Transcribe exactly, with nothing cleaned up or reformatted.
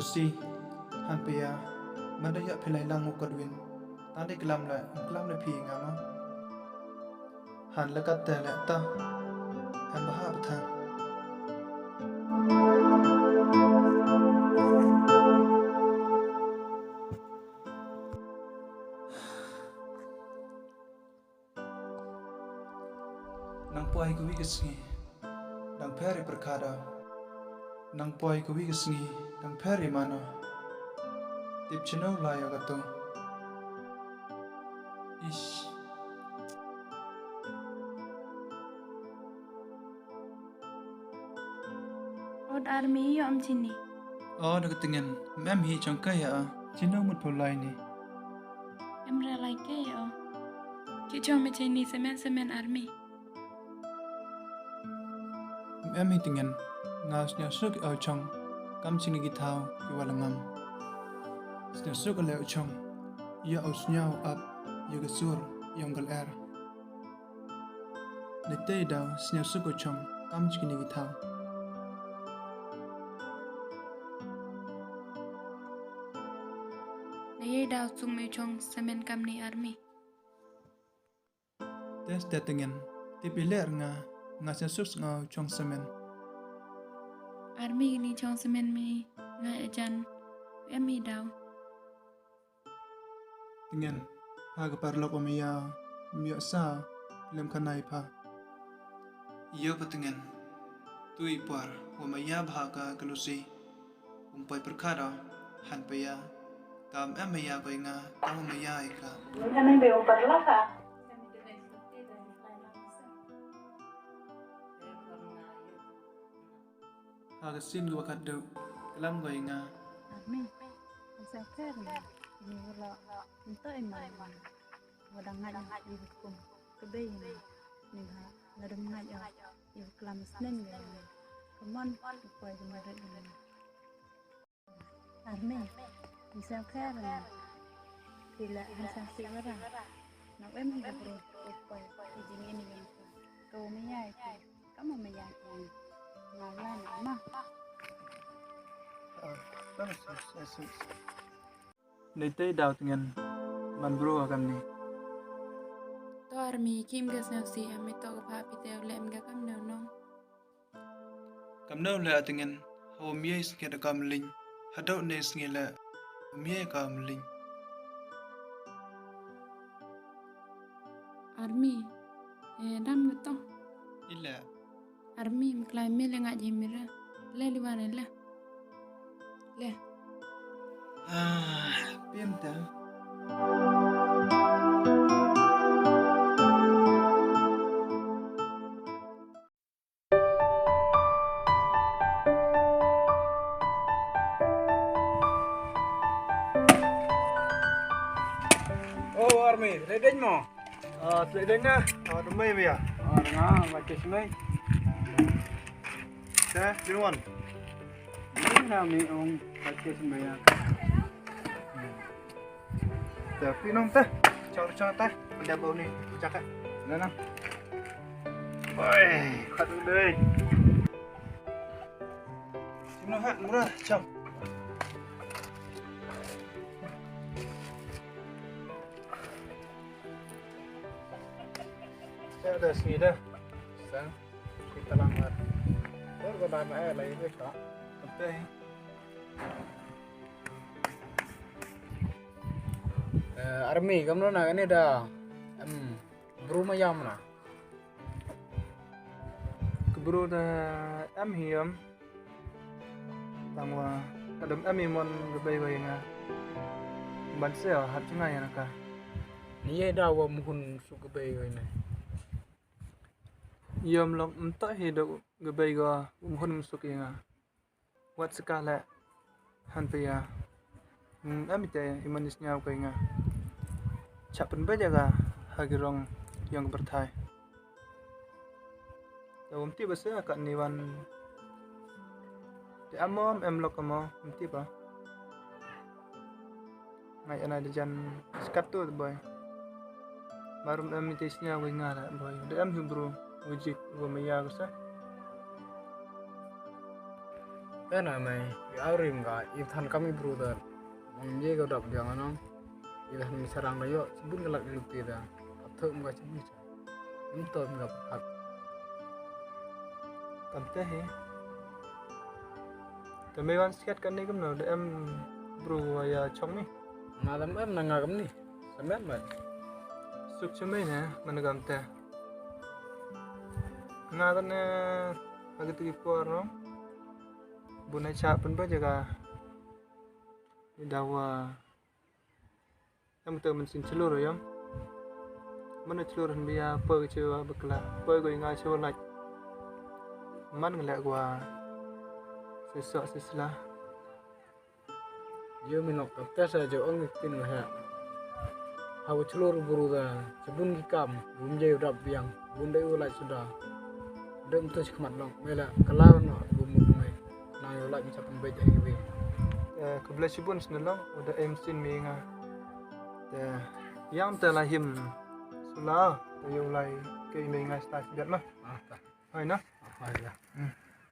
Si, han pia, man da ya phi lai lang u Godwin. Tang de klam le, klam le phi nga ma. Han le kat te le ta. Han ba ha ba tha. Nang poi ka wi ka sngi, dang pher i pyrkhat o. Nang poi ka wi ka sngi, dang pher i man o. Tip chino lai o ka tu. Ish. Ot Army, yoh em chini. O, da ka tingen, em hi chong ka ya. Chino mut pho lai ni. Em re lai ke ya. Ki chong me chini semen semen Army. Em hi tingen, nga sñiaw suk o chong, kam chini ki thaw, ki wa la ngam. Sñiaw suk o le o chong, ya o sñiaw ap, ya ka sur, yong ka ler. Neitæ daw, sñiaw suk o chong, kam chi kini ki thaw. Neitæ daw, suk me chong, semen kamni Army. Tæ stæ tingen, tip i ler nga, nga sñiaw suk o chong semen. Army kini chong semen mi, nga e jan, em hi daw. Tingen, ha ka paralok wa maya, ym yoh sa, lem khana i pha. Yoh pa tingen, tu i por, wa maya bha ka ka Lucy, um poi pyrkhat o, han paya, kam em maya ko i nga, kam maya i ka. Ha ka sien ka wa khatduh, klam ko i nga. Army, sa kher nga, ni wala, nta i man, wa dang ngait i hukum, ka bei nga, ni ha, nga dang ngait i klam snen nga, ka mon, ka poi ka meret nga. Army, i sa kher nga. Phi la han sa si wara. Na em hi ka bru, u poi, i jingin i ka. Ka u maya i ka. Ka ma maya i ka. Nga la na ma. Ah, tang sa, sa, sa. Neitæ daw tingen. Man bru a kamni. To Army, kim ka sñiaw si, ami to ka pha phi te u lem ka kam neu nong. Kamno le a tingen, ha wa maya i sngi da kam liñ, hadooh ne sngi le, wa maya i kam liñ. Army, e, dam ka to. Ile. Army, mklai me le nga ji mira. Le liwan le. Le. Ah, pim ta. O, Army, le deng mo? Ah, le deng na. Ah, tumai maya. Ah, nga, baca semai. Te, di wan. Ni na mi ong, baca semai ya. Te, phi nong te. Chong, chong te. Pynda bau ni, chaka. Na, na. Oi, khat dei. Sino ha, mura, chong. Sa da sida. Sa. Kita lang ha. Or ko na ma, eh, lai ni ka. Te. Eh, Army, kamno na kani da. Em, bru ma yam na. Ka bru da em hi yam. Tang wa, ka dam em i mon ka bei wa ya nga. Ban se, hap chunga ya na ka. Ni ye da wa muhun suk ka bei wa ya na. Yam lok mta hi da ka bei wa muhun suk ya nga. Wat saka le, han paya. Hmm, em ite, i man i sñiaw ko i nga. Chap pynbeit ya ka, ha ki rong yong ka pyrthai. Te um tip ba se ka ni wan. Te amo, em lok amo, um tip ba. Ngai anai da jan skat tu, boy. Barum em ite sñiaw ko i nga la, boy. Da em hi bru, wujik, wa maya ko sa. Te na mei, i au rim ka, i than kam i bru da. Mong ye ka dap biang anong. I than mi sarang da yo, chibun ka lak luti da. Ap thok ka chibun cha. Im to mi ka phat. Kam te hi. Te mei wan siat kan ni kam no, da em bru wa ya chong ni. Na da em na nga kam ni. Sa em ba. Suk cha mei ne, man kam te. Nga kan ne, agi tu ki por no. Bun ai cha pun ba jaga. Ni dawa. Em te man sin chlur yam. Man chlur han bia poi ka chewa bakla. Poi ko nga chewa lait. Man ngle kwa. Se so se sla. Yo mi nok ka te sa jo ong tin ha. Ha u chlur bru da, chibun ki kam, bun je u dap biang, bun de u lai suda. Dem tu chikmat long, mela, kala no, bun mut mai. Na yo lai mi chapang bej ai wi. Eh, khublei chibun sne long, u da em sin mi nga. Te, yam te la him. Sula, te yo lai, ke mi nga sta siat ma. Ah, ta. Hai na? Ah, hai ya. Hmm.